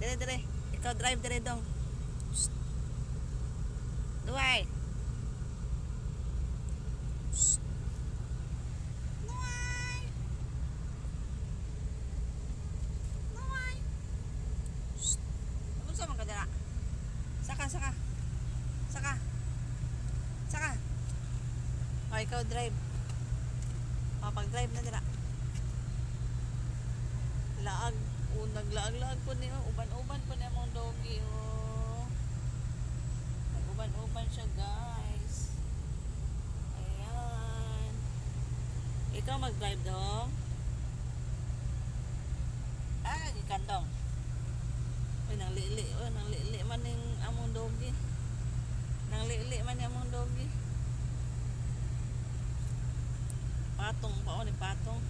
Dire, dire. Ikaw drive dire, dong. Shh. Duay. Shh. Duay. Duay. Shh. Unsa man ka dira? Saka, saka. Saka. Saka. O, ikaw drive. O, pag-drive na dira. Laag. O, naglaag-laag po niyo. Uban-uban po niya mong doggy. Oh. Nag-uban-uban siya, guys. Ayan. Ikaw mag-drive, dong. Ah, gikandong. Uy, nang lili. Uy, nang lili man ning among doggy. Nang lili man ni among doggy. Patong pa, oh, ni patong.